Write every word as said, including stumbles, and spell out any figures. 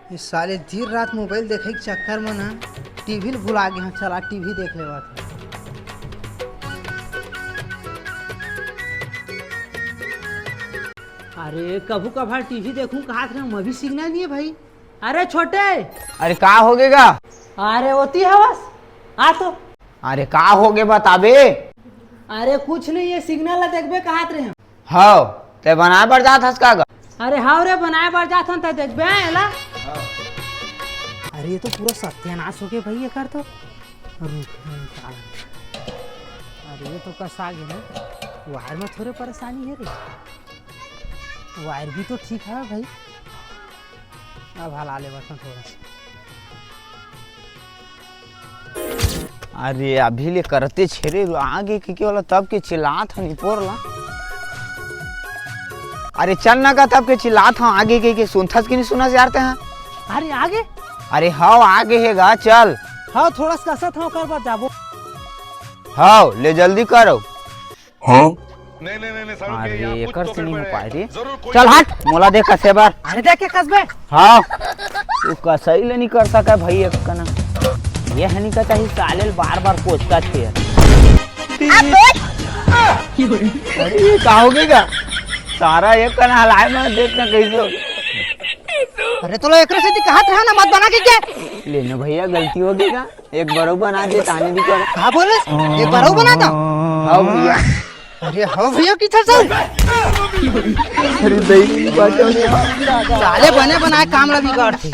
ये साले दिन रात मोबाइल देखे के चक्कर में ना टीवी ल भुला गे हंव। चला टीवी देख लेवत हंव। अरे कभू कभार टीवी देखूं कहात रहेंव, अभी सिग्नल नइ हे भाई। अरे छोटे। अरे का होगे गा? अरे ओती हवस, आ तो। अरे का होगे बताबे? अरे कुछ नइ हे, सिग्नल ला देखबे कहात रहेंव। हव, तैं बनाए बर जात हस का गा? अरे हव रे, बनाए बर जात हंव, तैं देखबे एला। अरे ये तो पूरा सत्यानाश होगे भाई एकर तो। रुक, निकाल। अरे ये तो कसा गे ना, वायर में थोरे परेशानी हे रे, वायर भी तो ठीक हे भाई। अब हला लेवत हंव थोड़ा सा। अरे अभी ले करते छेरे, आगे के केवल तब के चिल्लात हन इपोर ला। अरे चल ना गा, तब के चिल्लात हंव, आगे के, के सुनथस कि नइ सुनस यार तैं? अरे आगे? अरे हव आगे हे गा, चल। हव थोड़ा सा कसत हंव, ओकर बाद जाबो। हव ले जल्दी करो। हाँ? अरे एकर से नइ हो पाए रे। चल हट, मोला दे कसे बर। अरे देख के कसबे। हव, तू कसई ले नइ कर सके भाई एक कना। ये हनी का चाही साले ल बार बार कोचता छे। अरे ये का होगे गा? सारा एक कना हलाए में देख ना कइसे होगे। अरे तोला एकरे सेती कहात रहेंव ना मत बना के के। ले ना भैया गलती होगे गा। एक बार अउ बना दे, ताने भी कर। का बोले? एक बार अउ बना दे। हव भैया। अरे हव भैया, किधर से? अरे दही बात। साले बने बनाए काम ला बिगाड़थे।